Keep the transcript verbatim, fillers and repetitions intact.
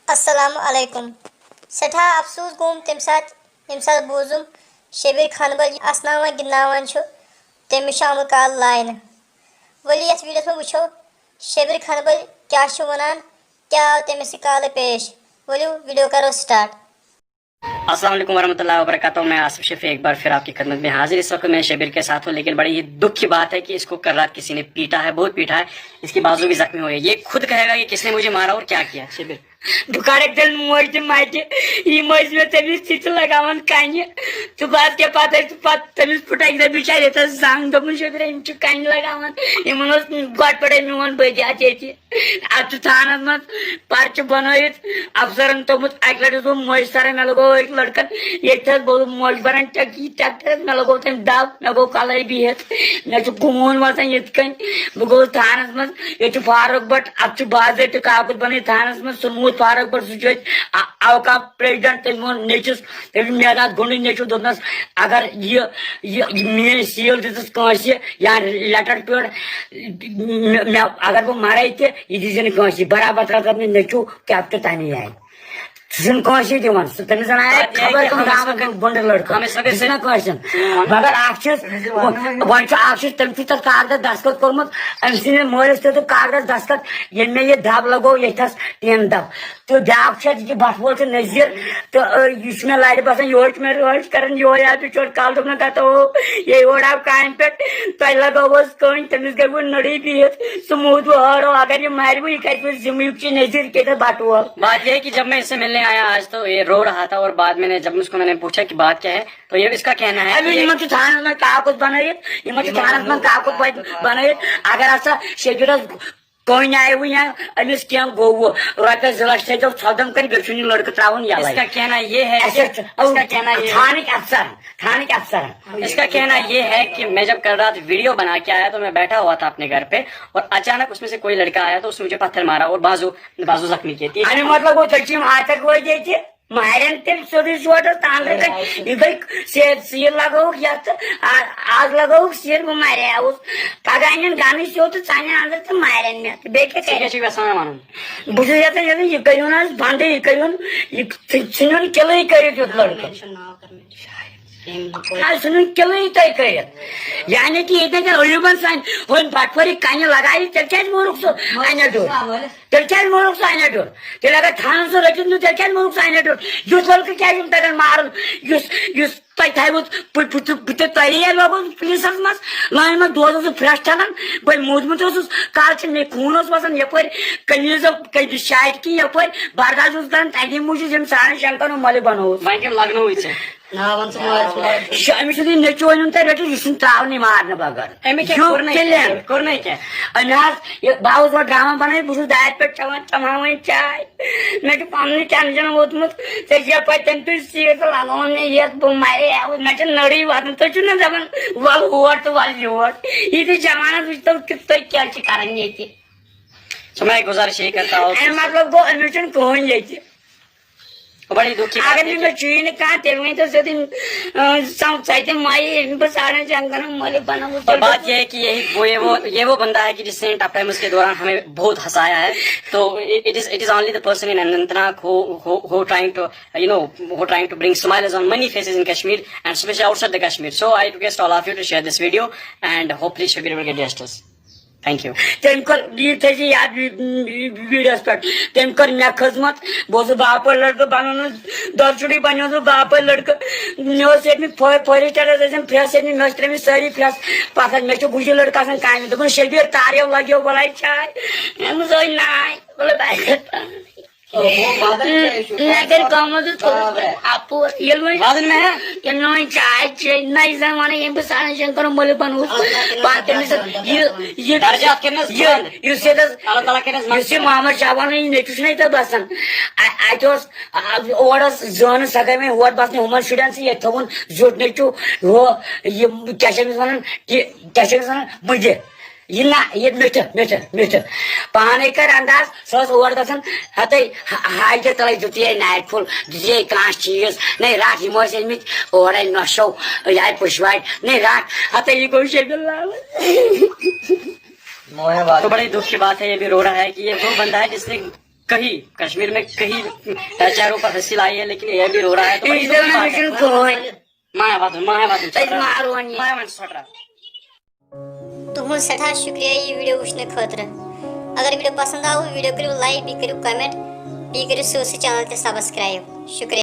السلام علیکم۔ سٮ۪ٹھاہ افسوٗس گوٚوُم تَمہِ ساتہٕ، ییٚمہِ ساتہٕ بوٗزُم شبیٖر خانہٕ بل یہِ اَسناوان گِنٛدناوان چھُ، تٔمِس چھُ آمُت کال لاینہٕ۔ ؤلِو یَتھ ویٖڈیوَس منٛز وٕچھو شبیٖر خانہٕ بل کیٛاہ چھُ وَنان، کیٛاہ آو تٔمِس یہِ کالہٕ پیش۔ ؤلِو ویٖڈیو کَرو سٹارٹ۔ السلام علیکم ورحمۃ اللہ وبرکاتہ، میں آصف شفیع ایک بار پھر آپ کی خدمت میں حاضر۔ اس وقت میں شبیر کے ساتھ ہوں، لیکن بڑی ہی دکھ کی بات ہے کہ اس کو کل رات کسی نے پیٹا ہے، بہت پیٹا ہے، اس کی بازو بھی زخمی ہوئی ہے۔ یہ خود کہے گا کہ کس نے مجھے مارا اور کیا کیا۔ شبیر۔ بہٕ کَرَکھ تیٚلہِ موج تہِ مَتہِ، یِم ٲسۍ مےٚ تٔمِس تِتہِ لَگاوان کَنہِ۔ تہٕ بہٕ حظ کیٛاہ پَتہٕ ٲسۍ پَتہٕ تٔمِس پھٕٹرَکہِ دۄہ بِچارِ یَتھ حظ زنٛگ دوٚپمَس، شبیر، یِم چھِ کَنہِ لَگاوان، یِمَن اوس گۄڈٕ پٮ۪ٹھَے میون بٔدۍ اَتھ ییٚتہِ۔ اتھ چھُ تھانس منٛز پرچہٕ بنٲیِتھ افسرن توٚمُت۔ اکہِ لٹہِ اوس بہٕ مۄنجہِ سرن، مےٚ لگوو أکۍ لڑکن ییٚتہِ تھس، بہٕ اوسُس مۄنجہِ بران ٹک-، یہِ ٹریکٹرس، مےٚ لگوو تٔمۍ دب، مےٚ گوٚو کلے بِہِتھ، مےٚ چھُ خوٗن وسان یِتھ کٔنۍ۔ بہٕ گوٚوُس تھانس منٛز، ییٚتہِ چھُ فاروق بٹ، اتھ چھُ باضٲبطہٕ کاکُد بنٲیِتھ تھانس منٛز، سُہ موٗد فاروق بٹ، سُہ چھُ اَتہِ ا-، اوقاف پریزیڈنٹ، تٔمۍ ووٚن نیٚچوِس، تٔمۍ چھُ میراد گُنڈٕنۍ نیٚچوٗ، دوٚپنس، اگر یہِ، یہِ، یہِ میٲنۍ سیٖل دِژٕس کٲنٛسہِ یا لیٹر پیڈ، مےٚ، مےٚ، اگر بہٕ مرے تہِ، یہِ دِژ نہٕ کٲنٛسہِ، برابر ترٛاو تَتھ مےٚ نیٚچوٗ کیپٹہٕ تَمی آیہِ۔ سُہ چھُنہٕ کٲنٛسہِ دِوان، سُہ تٔمِس زَن آیہِ پَتہٕ یہِ خبر کہِ کٕم ہم اس گامَن وقت، بُنڈٕ لٔڑکہٕ۔ ہم اس وقت یہِ چھُنہ کٲنٛسہِ۔ مگر اَکھ چیٖز، وۄنۍ چھُ اَکھ چیٖز، تٔمۍ چھُ تَتھ کاغذَس دستخط کوٚرمُت، أمۍ سٕنٛدِ مٲلِس تہِ دیُت کاغذَس دستخط، ییٚلہِ مےٚ یہِ دَب لَگوو ییٚتھَس، ٹیٖن دَب۔ تہٕ بیٛاکھ چھُ اَتہِ یہِ بَٹھ وول چھُ نذیٖر، تہٕ، آ، یہِ چھُ مےٚ لَرِ باسان، یورٕ چھُ مےٚ رٲچھ کَران، یورٕ آو بِچور کَلہٕ دوٚپنَس، "گَتو، یے اورٕ آو کامہِ پٮ۪ٹھ، تۄہہِ لَگٲوٕس کٔنۍ، تٔمِس گٔے وۄنۍ نٔرٕے بِہِتھ، سُہ موٗد وۄنۍ ہٲرو، اگر یہِ مَرِ وۄنۍ، یہِ کَتہِ وۄنۍ زِمہٕ، یہِ چھُ نذیٖر کیٛاہ بَٹہٕ وول؟" بات یہ ہے کہ جب میں اس سے ملنے آیا آج تو یہ रो رہا تھا، اور بعد میں نے، جب اس کو میں نے پوچھا کہ بات کیا ہے، تو یہ اس کا کہنا ہے أمِس کہ یِمَن چھُ تھانَس منٛز کاکُد بَنٲیِتھ، یِمَن چھُ تھانَس منٛز کاکُد بَ-، بَنٲیِتھ، اگر ہسا شبیٖرَس کٔنۍ آیہِ وۄنۍ یا أمِس کینٛہہ گوٚو، رۄپیَس زٕ لَچھ تھٲیزیو ژھۄپہٕ دم کٔرِتھ، بیٚیہِ چھُنہٕ یہِ لڑکہٕ ترٛاوُن یَلَے۔ اس کا کہنا یہ ہے اَسہِ کہ، چھِ، اس کا کہنا یہ ہے، تھانٕکۍ افسر، تھانٕکۍ افسر۔ اس کا کہنا یہ ہے کہ میں جب کل رات ویڈیو بنا کے آیا تو میں بیٹھا ہوا تھا اپنے گھر پہ، اور اچانک اس میں سے کوئی لڑکا آیا تو اس نے مجھے پتھر مارا اور بازو، بازو زخمی کیا۔ اَمیُک مطلب گوٚو، تیٚلہِ چھِ یِم آتَک وٲتۍ ییٚتہِ۔ مارن تٔمۍ سیوٚدُے شوٹس تانٛگرِ کَتہِ؟ یہِ گٔے سے-، سیٖل لگٲوٕکھ یَتھ تہٕ آ-، آز لگٲوٕکھ سیٖل، بہٕ مریوُس۔ پگاہ اَنن گنٕے سیوٚد تہٕ ژَنن اَندر تہٕ مارن مےٚ۔ بیٚیہِ کیٛاہ ژٕ کیٛاہ کَرِ؟ چھُکھ یَژھان وَنُن؟ بہٕ چھُس یَژھان، یَژھان یہِ کٔرِو نہٕ حظ بنٛدٕے، یہِ کٔرِو نہٕ، یہِ ژھٕنِو نہٕ کِلٕے کٔرِتھ یُتھ لڑکہٕ۔ آز ژھٕنُن کِلٕے تۄہہِ کٔرِتھ۔ یعنی کہِ ییٚتہِ نَے کَرِ عیوٗبن سانہِ ہُمہِ بٹہٕ پھٔرِ کَنہِ لگایہِ، تیٚلہِ کیٛازِ مورُکھ سُہ اَنہِ ڈوٗر؟ تیٚلہِ کیٛازِ مورُکھ سُہ اَنہِ ڈوٗر؟ تیٚلہِ اگر تھانَس سُہ رٔٹِتھ نہٕ، تیٚلہِ کیٛازِ مورُکھ سُہ اَنہِ ڈوٗر؟ یُتھ لٔڑکہٕ کیٛازِ چھُنہٕ تَگان مارُن، یُس، یُس تۄہہِ تھایوٕ پُ-، پُ-، پُ-، پُ-، تۄہہِ ییٚلہِ لوگُن پُلیٖسَس منٛز، لٲنہِ منٛز دۄہَس اوسُس پھرٛٮ۪س ٹھَلان، بٔلۍ موٗدمُت اوسُس، کالہٕ چھِ مےٚ خوٗن اوس وَسان یَپٲرۍ، قمیٖضو، قمیٖض شاٹہِ کِنۍ یَپٲرۍ، برداش اوسُس کَران تَمی موٗجوٗب، ییٚمۍ سارنٕے شنکَرَن مۄلہِ بَنووُس۔ وۄنۍ کٔمۍ لَگنووُے ژےٚ؟ ناو وَن ژٕ مٲلۍ سُنٛد۔ شا-، أمِس چھُ نہٕ نیٚچوٗ أنِم تۄہہِ رٔٹِو، یہِ چھُنہٕ ترٛاونٕے مارنہٕ بغٲر۔ أمۍ کیٛاہ یوٗ کوٚر نَے کِلین۔ کینٛہہ؟ کوٚر نَے کینٛہہ؟ أمۍ حظ، یہِ بہٕ اوسُس گۄڈٕ ڈرٛاما بَنٲوِتھ، بہٕ چھُس دارِ پٮ۪ٹھ چٮ۪وان، چٮ۪وان وۄنۍ چاے۔ مےٚ چھُ پَنُن ٹٮ۪نشَن ووٚتھمُت، ژےٚ چھےٚ پَتہٕ تَمہِ تُج سیٖٹ تہٕ لَگووُن مےٚ یَتھ، بہٕ مَرے۔ مےٚ چھِ نٔرٕے واتان، تُہۍ چھِو نہ دَپان وَلہٕ ہور تہٕ وَلہٕ یور۔ یہِ تہِ جوانَس وٕچھتو کہِ تُہۍ کیٛاہ چھِ کَران ییٚتہِ۔ تو میں گزارش یہی کرتا ہوں۔ اَمہِ مطلب گوٚو، أمِس چھُنہٕ کٕہٕنۍ ییٚتہِ۔ بڑی دکھ کی بات اگر ہے نہٕ کہ مےٚ چُیی نہٕ کانٛہہ، تیٚلہِ ؤنۍ تو سیوٚدُے، اۭں، سَمکھ ژَتہِ مَیہِ، بہٕ ژھانٛڈان چھِ اَنکَرَن مۄلہِ بَناوُن۔ اور بات یہ ہے کہ یہی، وہ، یہ وہ، یہ وہ بندہ ہے کہ جس نے ٹف ٹائمز کے دوران ہمیں بہت ہنسایا ہے۔ تو it is, it is only the person in Anantnag who, who, who trying to, you know, who trying to bring smiles on many faces in Kashmir and especially outside the Kashmir. So I request all of you to share this video and hopefully Shabir will get justice. Thank you. تٔمۍ کٔر، یہِ تھٲیزِ یاد V-, V-, ویٖڈیوَس پٮ۪ٹھ۔ تٔمۍ کٔر مےٚ خدمت۔ بہٕ اوسُس باپٲرۍ لڑکہٕ، بَنوو نہٕ دۄدٕ چُڑٕے، بَنیوس بہٕ باپٲرۍ لڑکہٕ۔ مےٚ اوس ییٚتہِ فا-، فارٮ۪سٹَرَس ٲسۍ یِم پھرٛٮ۪س ییٚتہِ، مےٚ ٲسۍ ترٛٲومٕتۍ سٲری پھرٛٮ۪س پَتھَر۔ مےٚ چھُ گُجہِ لڑکہٕ آسان کامہِ۔ دوٚپُن، "شبیٖر، تارٮ۪و لَگیو بَلاے چاے۔" مےٚ دوٚپمَس، "ہے ناے۔" مےٚ کٔرۍ کٲم حظ، تھوٚوُس بہٕ اَپور۔ ییٚلہِ وۄنۍ، وَزن مےٚ ہا؟ ییٚلہِ مےٚ وۄنۍ چاے چے، نہ یہِ زَن وَنان، ییٚمۍ بہٕ سارنٕے جَن کَرُن مٔلِک بَنووُس۔ پَتہٕ تٔمِس یہِ، یہِ، درجات کٔرنَس یہِ، بُلند۔ یُس ییٚتہِ حظ، اللہ تعالیٰ کٔرنَس یُس یہِ مغفرت۔ محمد شاہ وَنان، یہِ نیٚچوٗ چھُنہ ییٚتہِ بَسان۔ اَ-، اَتہِ اوس، اَ-، اور ٲس زٲنہٕ، سۄ گٔے وۄنۍ ہور بَسنہِ ہُمَن شُرٮ۪ن سۭتۍ، ییٚتہِ تھوٚوُن زیُٹھ نیٚچوٗ، ہُہ، یہِ، کیٛاہ چھِ أمِس وَنان، کہِ، کیٛاہ چھِ أمِس وَنان، مُجہِ۔ یہِ نہ، یہِ مِٹھٕ، مِٹھٕ، مِٹھٕ۔ پانے کر انداز، سۄ ٲس اور گژھان، ہتے ہا-، ہاجہِ تلے دیُت یے نارِ پھوٚل، دیُت یے کانٛہہ چیٖز، نے راتھ یِم ٲسۍ أنۍمٕتۍ اورے نۄشو، یہِ آیہِ پُشوارِ، نے راتھ، ہتے یہِ گوٚو شبیٖر لال۔ تو بڑے دکھ کی بات ہے، یہ بھی رو رہا ہے کہ یہ وہ بندہ ہے جس نے कहीं कश्मीर में कहीं चेहरों पर हंसी लाई है, लेकिन ये भी रो रहा है, तो भाई, इसलिए मैं क्यों कौन? माया बात, माया बात, माया बात, सटरा। تُہُنٛد سٮ۪ٹھاہ شُکریہ یہِ video وٕچھنہٕ خٲطرٕ۔ اگر video پسنٛد آو، video کٔرِو like، بیٚیہِ کٔرِو comment، بیٚیہِ کٔرِو سٲرسٕے channel تہِ subscribe۔ شُکریہ۔